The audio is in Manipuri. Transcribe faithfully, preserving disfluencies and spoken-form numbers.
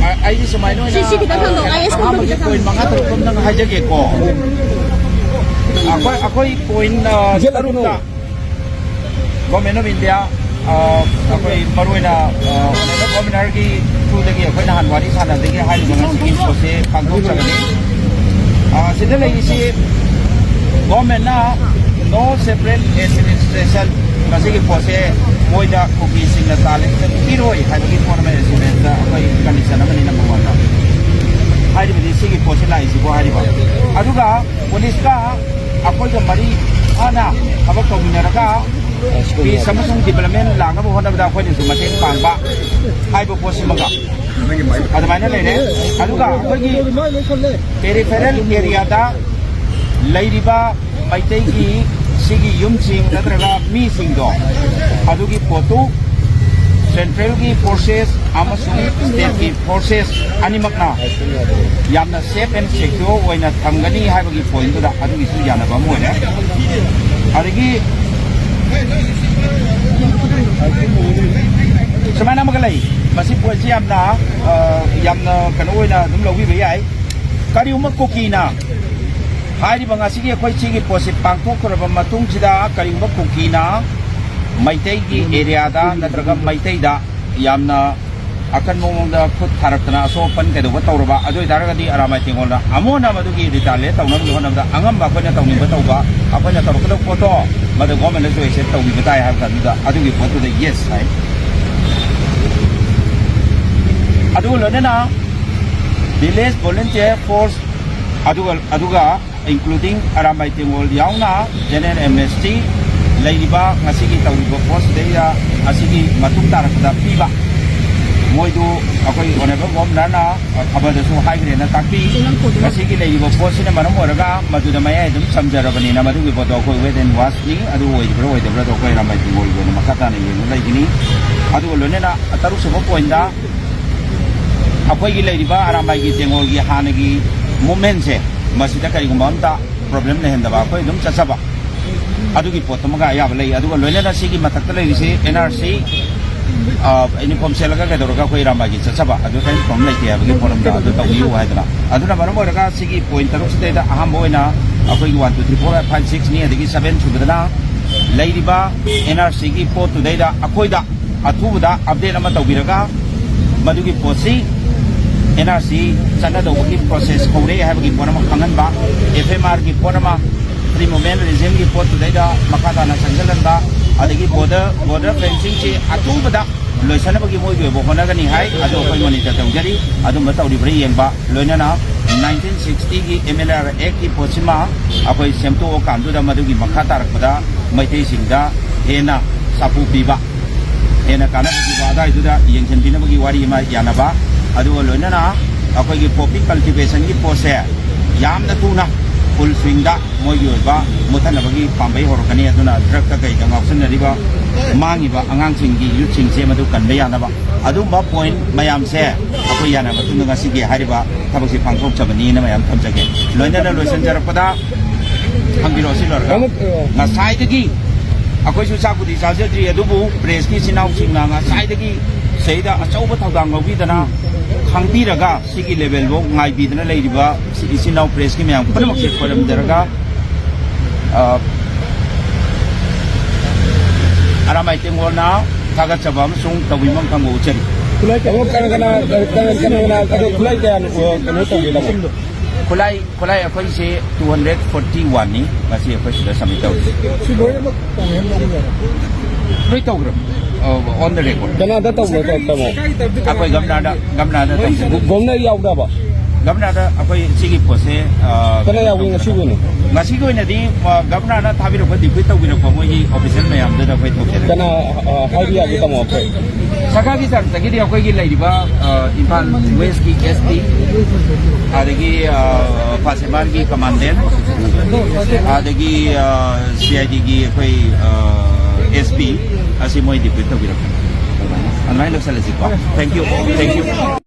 ꯑ-, ꯑꯩꯒꯤ ꯁꯨꯃꯥꯏꯅ ꯑꯣꯏꯅ, ꯁꯤ, ꯁꯤ ꯈꯤꯇꯪ ꯍꯪꯗꯣꯛꯑꯣ, ꯑꯥꯏ ꯑꯦꯁ ꯀꯨꯝꯕ ꯑꯍꯥꯟꯕꯒꯤ ꯈꯤꯇꯪ ꯄꯣꯏꯟ ꯃꯉꯥ ꯇꯔꯨꯛ ꯑꯝꯇꯪ ꯍꯥꯏꯖꯒꯦꯀꯣ꯫ ꯑꯩꯈꯣꯏ, ꯑꯩꯈꯣꯏ ꯄꯣꯏꯟ, ꯑ, ꯇꯔꯨꯛꯇ Government of India, ꯑ, ꯑꯩꯈꯣꯏ ꯃꯔꯨꯑꯣꯏꯅ, ꯑ, Honourable Governorꯒꯤ throughꯗꯒꯤ ꯑꯩꯈꯣꯏ ꯅꯍꯥꯟ ꯋꯥꯔꯤ ꯁꯥꯟꯅꯕꯗꯒꯤ ꯍꯥꯏꯔꯤꯕ ꯉꯁꯤꯒꯤ ꯄꯣꯠꯁꯦ ꯄꯥꯡꯊꯣꯛꯆꯒꯅꯤ꯫ ꯑ, ꯁꯤꯗ ꯂꯩꯔꯤꯁꯤ governmentꯅ no separate administration, ꯃꯁꯤꯒꯤ ꯄꯣꯠꯁꯦ ꯃꯣꯏꯗ ꯀꯨꯀꯤꯁꯤꯡꯅ ꯇꯥꯜꯂꯤꯕ ꯄꯤꯔꯣꯏ ꯍꯥꯏꯕꯒꯤ ꯄꯣꯠ ꯑꯃ ꯑꯦꯁꯤꯃꯦꯟꯇ ꯑꯩꯈꯣꯏ condition ꯑꯃꯅꯤ number oneꯗ꯫ ꯍꯥꯏꯔꯤꯕꯗꯤ ꯁꯤꯒꯤ ꯄꯣꯠꯁꯤ ꯂꯥꯛꯏꯁꯤꯀꯣ ꯍꯥꯏꯔꯤꯕ꯫ ꯑꯗꯨꯒ ꯄꯨꯂꯤꯁꯀ ꯑꯩꯈꯣꯏꯒ ꯃꯔꯤ ꯐꯥꯅ ꯊꯕꯛ ꯇꯧꯃꯤꯟꯅꯔꯒ peace ꯑꯃꯁꯨꯡ development ꯂꯥꯛꯅꯕ ꯍꯣꯠꯅꯕꯗ ꯑꯩꯈꯣꯏꯅꯁꯨ ꯃꯇꯦꯡ ꯄꯥꯡꯕ ꯍꯥꯏꯕ ꯄꯣꯠꯁꯤꯃꯒ ꯑꯗꯨꯃꯥꯏꯅ ꯂꯩꯔꯦ꯫ ꯑꯗꯨꯒ ꯑꯩꯈꯣꯏꯒꯤ peripheral areaꯗ ꯂꯩꯔꯤꯕ ꯃꯩꯇꯩꯒꯤ ꯁꯤꯒꯤ ꯌꯨꯝꯁꯤꯡ ꯅꯠꯇ꯭ꯔꯒ ꯃꯤꯁꯤꯡꯗꯣ, ꯑꯗꯨꯒꯤ ꯄꯣꯠꯇꯨ centralꯒꯤ forces ꯑꯃꯁꯨꯡ stateꯀꯤ forces ꯑꯅꯤꯃꯛꯅ ꯌꯥꯝꯅ safe and secure ꯑꯣꯏꯅ ꯊꯝꯒꯅꯤ ꯍꯥꯏꯕꯒꯤ pointꯇꯨꯗ ꯑꯗꯨꯒꯤꯁꯨ ꯌꯥꯅꯕ ꯑꯃ ꯑꯣꯏꯔꯦ꯫ ꯑꯗꯒꯤ ꯁꯨꯃꯥꯏꯅ ꯑꯃꯒ ꯂꯩ, ꯃꯁꯤ pointꯁꯤ ꯌꯥꯝꯅ, ꯑ, ꯌꯥꯝꯅ ꯀꯩꯅꯣ ꯑꯣꯏꯅ ꯑꯗꯨꯝ ꯂꯧꯕꯤꯕ ꯌꯥꯏ꯫ ꯀꯔꯤꯒꯨꯝꯕ ꯀꯨꯀꯤꯅ ꯍꯥꯏꯔꯤꯕ ꯉꯁꯤꯒꯤ ꯑꯩꯈꯣꯏ ꯁꯤꯒꯤ ꯄꯣꯠꯁꯤ ꯄꯥꯡꯊꯣꯛꯈ꯭ꯔꯕ ꯃꯇꯨꯡꯁꯤꯗ, ꯀꯔꯤꯒꯨꯝꯕ ꯀꯨꯀꯤꯅ ꯃꯩꯇꯩꯒꯤ areaꯗ ꯅꯠꯇ꯭ꯔꯒ ꯃꯩꯇꯩꯗ ꯌꯥꯝꯅ ꯑꯀꯟꯕ ꯃꯑꯣꯡꯗ ꯈꯨꯠ ꯊꯥꯔꯛꯇꯅ ꯑꯁꯣꯛ ꯑꯄꯟ ꯀꯩꯗꯧꯕ ꯇꯧꯔꯕ, ꯑꯗꯨ ꯑꯣꯏꯇꯥꯔꯒꯗꯤ ꯑꯔꯥꯃꯥꯏ ꯇꯦꯡꯒꯣꯜꯅ ꯑꯃꯨꯛ ꯍꯟꯅ ꯃꯗꯨꯒꯤ retaliate ꯇꯧꯅꯕꯒꯤ ꯍꯣꯠꯅꯕꯗ ꯑꯉꯝꯕ ꯑꯩꯈꯣꯏꯅ ꯇꯧꯅꯤꯡꯕ ꯇꯧꯕ, ꯑꯩꯈꯣꯏꯅ ꯇꯧꯔꯛꯀꯗꯧꯕ ꯄꯣꯠꯇꯣ ꯃꯗꯨ governmentꯅꯁꯨ accept ꯇꯧꯕꯤꯕ ꯇꯥꯏ ꯍꯥꯏꯕ ꯀꯥꯟꯗꯨꯗ ꯑꯗꯨꯒꯤ ꯄꯣꯠꯇꯨꯗ yes ꯍꯥꯏ꯫ ꯑꯗꯨꯒ ꯂꯣꯏꯅꯅ village volunteer force, ꯑꯗꯨꯒ, ꯑꯗꯨꯒ including ꯑꯔꯥꯝꯕꯥꯏ ꯇꯦꯡꯒꯣꯜ ꯌꯥꯎꯅ general amnesty ꯂꯩꯔꯤꯕ ꯉꯁꯤꯒꯤ ꯇꯧꯔꯤꯕ ꯄꯣꯠꯁꯤꯗꯩꯗ ꯑꯁꯤꯒꯤ ꯃꯇꯨꯡ ꯇꯥꯔꯛꯄꯗ ꯄꯤꯕ, ꯃꯣꯏꯗꯨ ꯑꯩꯈꯣꯏ Honourable Governorꯅ ꯈꯕꯔꯗꯁꯨ ꯍꯥꯏꯈ꯭ꯔꯦꯅ ꯇꯥꯛꯄꯤ꯫ ꯉꯁꯤꯒꯤ ꯂꯩꯔꯤꯕ ꯄꯣꯠꯁꯤꯅ ꯃꯔꯝ ꯑꯣꯏꯔꯒ ꯃꯗꯨꯗ ꯃꯌꯥꯏ ꯑꯗꯨꯝ ꯆꯝꯖꯔꯕꯅꯤꯅ ꯃꯗꯨꯒꯤ ꯄꯣꯠꯇꯣ ꯑꯩꯈꯣꯏ wait and watchꯅꯤ꯫ ꯑꯗꯨ ꯑꯣꯏꯔꯤꯕ꯭ꯔꯥ ꯑꯣꯏꯗꯕ꯭ꯔꯥꯗꯣ ꯑꯩꯈꯣꯏ ꯑꯔꯥꯝꯕꯥꯏ ꯇꯦꯡꯒꯣꯜꯒꯤ ꯑꯣꯏꯅ ꯃꯈꯥ ꯇꯥꯅ ꯌꯦꯡꯕ ꯂꯩꯒꯅꯤ꯫ ꯑꯗꯨꯒ ꯂꯣꯏꯅꯅ ꯇꯔꯨꯛꯁꯨꯕ pointꯇ ꯑꯩꯈꯣꯏꯒꯤ ꯂꯩꯔꯤꯕ ꯑꯔꯥꯝꯕꯥꯏꯒꯤ ꯇꯦꯡꯒꯣꯜꯒꯤ ꯍꯥꯟꯅꯒꯤ movementꯁꯦ, ꯃꯁꯤꯗ ꯀꯔꯤꯒꯨꯝꯕ ꯑꯝꯇ problem ꯂꯩꯍꯟꯗꯕ, ꯑꯩꯈꯣꯏ ꯑꯗꯨꯝ ꯆꯠꯆꯕ꯫ ꯑꯗꯨꯒꯤ ꯄꯣꯠꯇꯨꯃꯒ ꯑꯌꯥꯕ ꯂꯩ꯫ ꯑꯗꯨꯒ ꯂꯣꯏꯅꯅ ꯁꯤꯒꯤ ꯃꯊꯛꯇ ꯂꯩꯔꯤꯁꯤ ꯑꯦꯟ ꯑꯥꯔ ꯁꯤ, ꯑ, ꯌꯨꯅꯤꯐꯣꯔꯝ ꯁꯦꯠꯂꯒ ꯀꯩꯗꯧꯔꯒ ꯑꯩꯈꯣꯏ ꯏꯔꯥꯝꯕꯥꯏꯒꯤ ꯆꯠꯆꯕ, ꯑꯗꯨ ꯀꯔꯤꯝ ꯄ꯭ꯔꯣꯕ꯭ꯂꯦꯝ ꯂꯩꯇꯦ ꯍꯥꯏꯕꯒꯤ ꯄꯣꯠ ꯑꯃꯗ ꯑꯗꯨ ꯇꯧꯕꯤꯌꯨ ꯍꯥꯏꯗꯅ꯫ ꯑꯗꯨꯅ ꯃꯔꯝ ꯑꯣꯏꯔꯒ ꯁꯤꯒꯤ ꯄꯣꯏꯟ ꯇꯔꯨꯛꯁꯤꯗꯩꯗ ꯑꯍꯥꯟꯕ ꯑꯣꯏꯅ ꯑꯩꯈꯣꯏꯒꯤ one two three four five ꯁꯤꯛꯁꯅꯤ, ꯑꯗꯒꯤ ꯁꯕꯦꯟ ꯁꯨꯕꯗꯅ ꯂꯩꯔꯤꯕ ꯑꯦꯟ ꯑꯥꯔ ꯁꯤꯒꯤ ꯄꯣꯠꯇꯨꯗꯩꯗ ꯑꯩꯈꯣꯏꯗ ꯑꯊꯨꯕꯗ ꯑꯞꯗꯦꯠ ꯑꯃ ꯇꯧꯕꯤꯔꯒ ꯃꯗꯨꯒꯤ ꯄꯣꯠꯁꯤ ꯑꯦꯟ ꯑꯥꯔ ꯁꯤ ꯆꯠꯅꯗꯧꯕꯒꯤ ꯄ꯭ꯔꯣꯁꯦꯁ ꯍꯧꯔꯦ ꯍꯥꯏꯕꯒꯤ ꯄꯣꯠ ꯑꯃ ꯈꯪꯍꯟꯕ, ꯑꯦꯐ ꯑꯦꯝ ꯑꯥꯔꯒꯤ ꯄꯣꯠ ꯑꯃ, ꯐ꯭ꯔꯤ ꯃꯨꯚꯃꯦꯟ ꯔꯤꯖꯤꯝꯒꯤ ꯄꯣꯠꯇꯨꯗꯩꯗ ꯃꯈꯥ ꯇꯥꯅ ꯆꯪꯁꯤꯜꯍꯟꯕ, ꯑꯗꯒꯤ ꯕꯣꯔꯗꯔ, ꯕꯣꯔꯗꯔ ꯐꯦꯟꯁꯤꯡꯁꯤ ꯑꯊꯨꯕꯗ ꯂꯣꯏꯁꯤꯟꯅꯕꯒꯤ ꯃꯣꯏꯒꯤ ꯑꯣꯏꯕ ꯍꯣꯠꯅꯒꯅꯤ ꯍꯥꯏ꯫ ꯑꯗꯨ ꯑꯩꯈꯣꯏ ꯃꯣꯅꯤꯇꯔ ꯇꯧꯖꯔꯤ꯫ ꯑꯗꯨꯝꯕ ꯇꯧꯔꯤꯕ꯭ꯔꯥ ꯌꯦꯡꯕ, ꯂꯣꯏꯅꯅ ꯅꯥꯏꯟꯇꯤꯟ ꯁꯤꯛꯁꯇꯤꯒꯤ ꯑꯦꯝ ꯑꯦꯜ ꯑꯥꯔ ꯑꯦꯛꯀꯤ ꯄꯣꯠꯁꯤꯃ ꯑꯩꯈꯣꯏ ꯁꯦꯝꯗꯣꯛꯑꯀꯥꯟꯗꯨꯗ ꯃꯗꯨꯒꯤ ꯃꯈꯥ ꯇꯥꯔꯛꯄꯗ ꯃꯩꯇꯩꯁꯤꯡꯗ ꯍꯦꯟꯅ ꯁꯥꯐꯨ ꯄꯤꯕ, ꯍꯦꯟꯅ ꯀꯥꯟꯅꯕ ꯄꯤꯕ ꯑꯗꯨꯋꯥꯏꯗꯨꯗ ꯌꯦꯡꯁꯤꯟꯕꯤꯅꯕꯒꯤ ꯋꯥꯔꯤ ꯑꯃ ꯌꯥꯅꯕ, ꯑꯗꯨꯒ ꯂꯣꯏꯅꯅ ꯑꯩꯈꯣꯏꯒꯤ ꯄꯣꯄꯤ ꯀꯜꯇꯤꯚꯦꯁꯟꯒꯤ ꯄꯣꯠꯁꯦ ꯌꯥꯝꯅ ꯊꯨꯅ ꯐꯨꯜ ꯁ꯭ꯋꯤꯡꯗ ꯃꯣꯏꯒꯤ ꯑꯣꯏꯕ ꯃꯨꯠꯊꯅꯕꯒꯤ ꯄꯥꯝꯕꯩ ꯍꯧꯔꯛꯀꯅꯤ꯫ ꯑꯗꯨꯅ ꯗ꯭ꯔꯒꯇ ꯀꯩꯗ ꯉꯥꯎꯁꯟꯅꯔꯤꯕ ꯃꯥꯡꯉꯤꯕ ꯑꯉꯥꯡꯁꯤꯡꯒꯤ, ꯌꯨꯠꯁꯤꯡꯁꯦ ꯃꯗꯨ ꯀꯟꯕ ꯌꯥꯅꯕ ꯑꯗꯨꯒꯨꯝꯕ ꯄꯣꯏꯟ ꯃꯌꯥꯝꯁꯦ ꯑꯩꯈꯣꯏ ꯌꯥꯅꯕ ꯃꯇꯨꯡꯗ ꯉꯁꯤꯒꯤ ꯍꯥꯏꯔꯤꯕ ꯊꯕꯛꯁꯤ ꯄꯥꯡꯊꯣꯛꯆꯕꯅꯤꯅ ꯃꯌꯥꯝ ꯊꯝꯖꯒꯦ꯫ ꯂꯣꯏꯅꯅ ꯂꯣꯏꯁꯤꯟꯖꯔꯛꯄꯗ ꯍꯪꯕꯤꯔꯛꯑꯣ ꯁꯤ ꯂꯣꯏꯔꯒ꯫ ꯉꯁꯥꯏꯗꯒꯤ ꯑꯩꯈꯣꯏꯁꯨ ꯆꯥꯛꯄꯨꯗꯤ ꯆꯥꯖꯗ꯭ꯔꯤ, ꯑꯗꯨꯕꯨ ꯄ꯭ꯔꯦꯁꯀꯤ ꯏꯆꯤꯟ ꯏꯅꯥꯎꯁꯤꯡꯅ ꯉꯁꯥꯏꯗꯒꯤ ꯁꯤꯗ ꯑꯆꯧꯕ ꯊꯧꯗꯥꯡ ꯂꯧꯕꯤꯗꯅ ꯈꯪꯕꯤꯔꯒ ꯁꯤꯒꯤ ꯂꯦꯚꯦꯜꯐꯥꯎ ꯉꯥꯏꯕꯤꯗꯅ ꯂꯩꯔꯤꯕ ꯁꯤ ꯏꯆꯤꯟ ꯏꯅꯥꯎ ꯄ꯭ꯔꯦꯁꯀꯤ ꯃꯌꯥꯝ ꯄꯨꯝꯅꯃꯛꯁꯦ ꯈꯣꯏꯔꯝꯖꯔꯒ, ꯑ, ꯑꯔꯥꯃꯥꯏ ꯇꯦꯡꯒꯣꯜꯅ ꯊꯥꯒꯠꯆꯕ ꯑꯃꯁꯨꯡ ꯇꯧꯕꯤꯐꯝ ꯈꯪꯕ ꯎꯠꯆꯔꯤ꯫ ꯈꯨꯠꯂꯥꯏ ꯀꯌꯥ-, ꯑꯣ, ꯀꯅꯥ, ꯀꯅꯥ, ꯀꯅꯥ, ꯀꯅꯥ, ꯀꯅꯥ, ꯑꯗꯣ ꯈꯨꯠꯂꯥꯏ ꯀꯌꯥꯅꯣ, ꯑ, ꯀꯩꯅꯣ ꯇꯧꯒꯦ ꯇꯧꯕ? ꯈꯨꯠꯂꯥꯏ, ꯈꯨꯠꯂꯥꯏ ꯑꯩꯈꯣꯏꯁꯦ ꯇꯨ ꯍꯟꯗ꯭ꯔꯦꯠ ꯐꯣꯔꯇꯤ ꯋꯥꯟꯅꯤ ꯉꯁꯤ ꯑꯩꯈꯣꯏ ꯁꯤꯗ ꯁꯕꯃꯤꯠ ꯇꯧꯔꯤꯁꯦ꯫ ꯁꯤ ꯂꯣꯏꯅꯃꯛ ꯇꯧꯔꯦ ꯂꯧꯕ ꯌꯥꯔꯦ? ꯂꯣꯏ ꯇꯧꯈ꯭ꯔꯕꯅꯤ꯫ ꯑ, on the record꯫ ꯀꯅꯥꯗ ꯇꯧꯕ ꯇꯧ-, ꯇꯧꯕ? ꯑꯩꯈꯣꯏ ꯒꯝꯂꯥꯗ, ꯒꯝꯂꯥꯗ ꯇꯧꯖꯩ꯫ ꯒꯣ-, ꯒꯣꯕꯔꯅꯔ ꯌꯥꯎꯗꯕ? ꯒꯝꯂꯥꯗ ꯑꯩꯈꯣꯏ ꯁꯤꯒꯤ ꯄꯣꯠꯁꯦ, ꯑ, ꯀꯅꯥ ꯌꯥꯎꯏ ꯉꯁꯤꯒꯤ ꯑꯣꯏꯅ? ꯉꯁꯤꯒꯤ ꯑꯣꯏꯅꯗꯤ, ꯑ, ꯒꯝꯂꯥꯅ ꯊꯥꯕꯤꯔꯛꯄ, ꯗꯤꯄ꯭ꯌꯨꯠ ꯇꯧꯕꯤꯔꯛꯄ ꯃꯣꯏꯒꯤ ꯑꯣꯐꯤꯁꯤꯌꯦꯜ ꯃꯌꯥꯝꯗꯨꯗ ꯑꯩꯈꯣꯏ ꯇꯧꯖꯔꯦ꯫ ꯀꯅꯥ, ꯑ, ꯍꯥꯏꯕ ꯌꯥꯒꯦ ꯇꯥꯃꯣ ꯑꯩꯈꯣꯏ? ꯁꯔꯀꯥꯔꯒꯤ ꯇꯔꯐꯇꯒꯤꯗꯤ ꯑꯩꯈꯣꯏꯒꯤ ꯂꯩꯔꯤꯕ, ꯑ, ꯏꯝꯐꯥꯜ ꯋꯦꯁꯀꯤ ꯑꯦꯁ ꯄꯤ, ꯑꯗꯒꯤ, ꯑ, ꯐꯥꯁꯤꯃꯥꯟꯒꯤ ꯀꯃꯥꯟꯗꯦꯟ, ꯑꯗꯒꯤ, ꯑ, ꯁꯤ ꯑꯥꯏ ꯗꯤꯒꯤ ꯑꯩꯈꯣꯏ, ꯑ, ꯑꯦꯁ ꯄꯤ, ꯑꯁꯤ ꯃꯣꯏ ꯗꯤꯄ꯭ꯌꯨꯠ ꯇꯧꯕꯤꯔꯛꯄꯅꯤ꯫ ꯑꯗꯨꯃꯥꯏꯅ ꯂꯣꯏꯁꯤꯜꯂꯁꯤꯀꯣ꯫ Thank you, thank you꯫